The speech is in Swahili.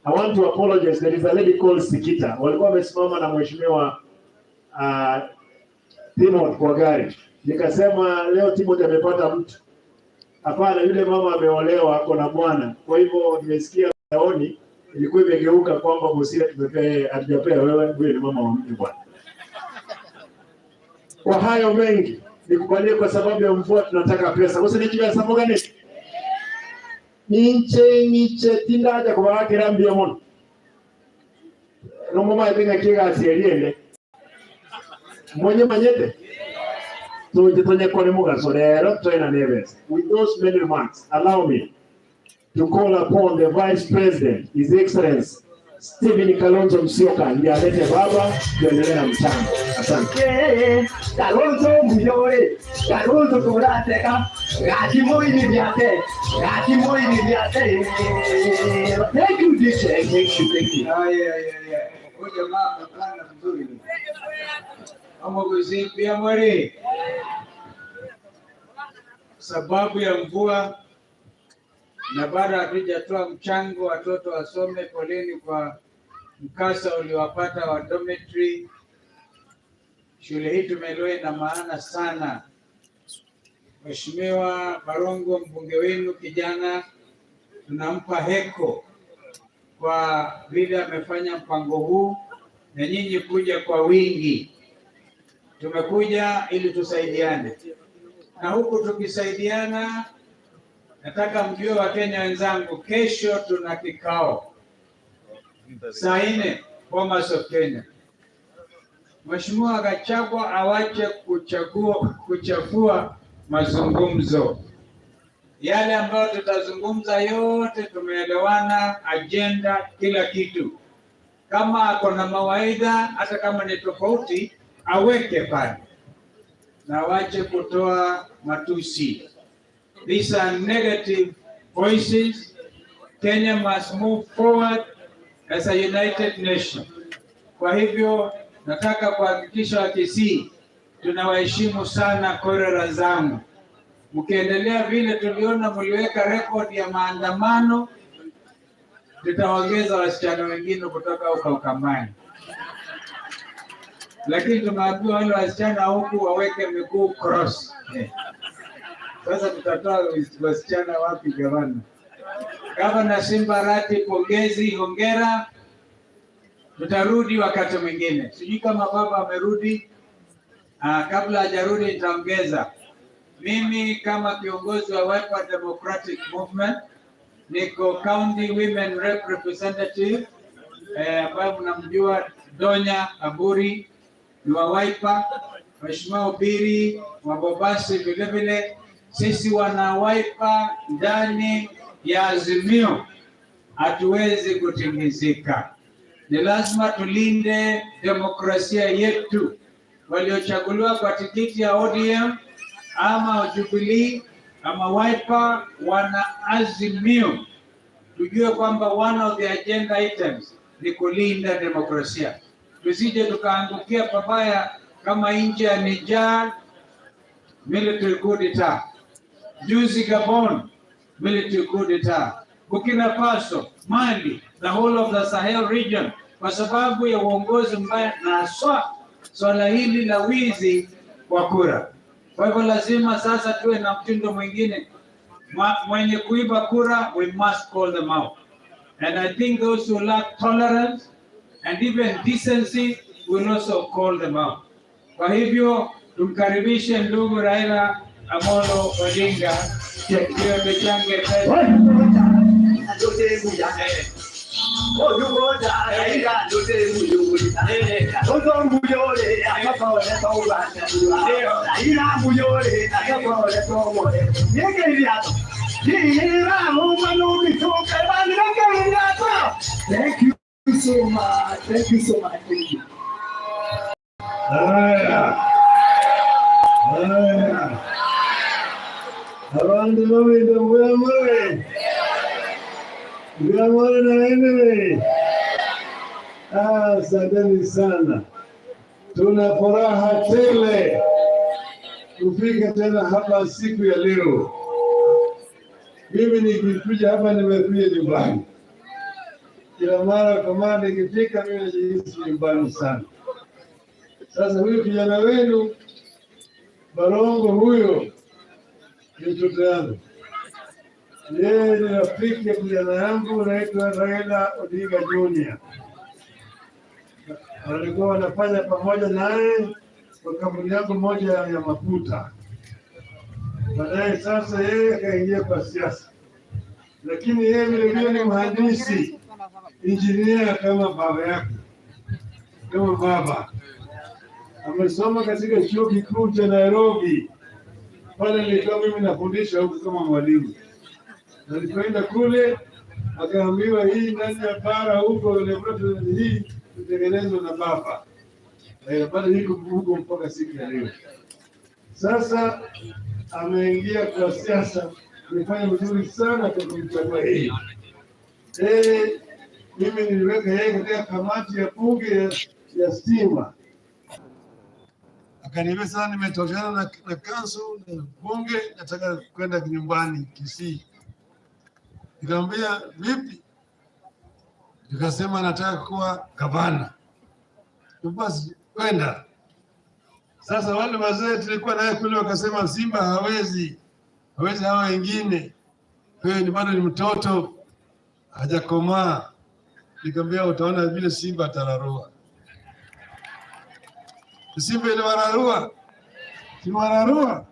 I want to apologize. There is a lady called Sikita. Walikuwa wamesimama na mheshimiwa Timothy kwa gari. Nikasema leo Timothy amepata mtu. Hapana, yule mama ameolewa, ako na bwana. Kwa hivyo nimesikia mtandaoni ilikuwa imegeuka kwamba Busia tumepea, hatujapea wewe, huyo ni mama wa mtu bwana. Kwa hayo mengi nikubalie, kwa sababu ya mvua tunataka pesa. Usinichika gani? Ninche niche tindaja kubakira mbia mono. Nomoma etinga kigasi eriende. Mwenye manyete. Tuje tonye kone mugaso rero twena nebes. With those many remarks, allow me to call upon the Vice President, His Excellency Stephen Kalonzo Musyoka, ndiye alete baba, tuendelee na mchango. Asante. Kalonzo Muyore, Kalonzo Kurateka, Gati Moini Viate, Gati Moini Viate. Thank you, DJ. Thank you, thank you. Aya, aya, aya. Huyu jamaa amepanga mzuri. Ama kuzipia mwari. Sababu ya mvua na bado hatujatoa mchango watoto wasome. Poleni kwa mkasa uliowapata wa dormitory. Shule hii tumeelewa ina maana sana. Mheshimiwa Barongo, mbunge wenu kijana, tunampa heko kwa vile amefanya mpango huu na nyinyi kuja kwa wingi. Tumekuja ili tusaidiane, na huku tukisaidiana, nataka mjue Wakenya wenzangu, kesho tuna kikao saa 4 Bomas of Kenya. Mheshimiwa Gachagua awache kuchagua kuchafua mazungumzo. Yale ambayo tutazungumza yote tumeelewana, agenda, kila kitu. Kama ako na mawaidha, hata kama ni tofauti, aweke pale na awache kutoa matusi. These are negative voices. Kenya must move forward as a united nation. Kwa hivyo nataka kuhakikisha Wakisii tunawaheshimu sana korera zangu. Mkiendelea vile tuliona mliweka rekodi ya maandamano, tutaongeza wasichana wengine kutoka huko Ukambani, lakini tumeambiwa wale wasichana huku waweke miguu cross. Eh. Sasa tutatoa wasichana wapi gavana? Gavana Simba Arati, pongezi, hongera. Tutarudi wakati mwingine, sijui kama baba amerudi. Kabla hajarudi nitaongeza. Mimi kama kiongozi wa Wiper Democratic Movement niko County Women Rep Representative ambayo mnamjua Donya Aburi ni wa Wiper, Mheshimiwa Obiri wa Bobasi vile vile. Sisi wana Wiper ndani ya Azimio hatuwezi kutingizika. Ni lazima tulinde demokrasia yetu. Waliochaguliwa kwa tikiti ya ODM ama Jubilee ama Wiper wana Azimio, tujue kwamba one of the agenda items ni kulinda demokrasia, tusije tukaangukia pabaya kama nchi ya Niger, military coup d'etat. Juzi Gabon, military coup d'etat. Burkina Faso, Mali, the whole of the Sahel region, kwa sababu ya uongozi mbaya na haswa swala hili la wizi wa kura. Kwa hivyo lazima sasa tuwe na mtindo mwingine. Mwenye kuiba kura, we must call them out. And I think those who lack tolerance and even decency will also call them out. Kwa hivyo tumkaribishe ndugu Raila Amolo Odinga ndio tuchange pesa. Eh, Thank you so much. Thank you so much. Thank you. Haya, haya, abantu bawenda mbuyamore mbuyamore na wewe. Ah, asanteni sana, tuna furaha tele kufika tena hapa siku ya leo. Mimi nikikuja hapa nimekuja nyumbani. Kila mara kamanda ikifika, mimi najihisi nyumbani sana. Sasa huyu kijana wenu Barongo huyo ni mtoto yangu, yeye ni rafiki ya kijana yangu naitwa Raila Odinga Junior. Walikuwa wanafanya pamoja naye kwa kampuni yangu moja ya mafuta. Baadaye sasa yeye akaingia kwa siasa, lakini yeye vilevile ni mhandisi injinia kama baba yake, kama baba amesoma katika chuo kikuu cha Nairobi. Pale nilikuwa mimi nafundisha huku kama mwalimu. Alipoenda kule akaambiwa hii ndani ya bara huko laboratory hii itengenezwa na baba, bado iko huko mpaka siku ya leo. Sasa ameingia kwa siasa, amefanya vizuri sana kwa kumchagua yeye. Yeye mimi niliweka yeye katika kamati ya bunge ya stima akaniambia sasa, nimetoshana na council na bunge, nataka kwenda nyumbani Kisii. Nikamwambia vipi? Nikasema nataka kuwa gavana. Basi kwenda sasa. Wale wazee tulikuwa naye kule wakasema Simba hawezi, hawezi hawa wengine, wewe ni bado ni mtoto, hajakomaa. Nikamwambia utaona vile Simba atararua. Simba ile wararua, si wararua.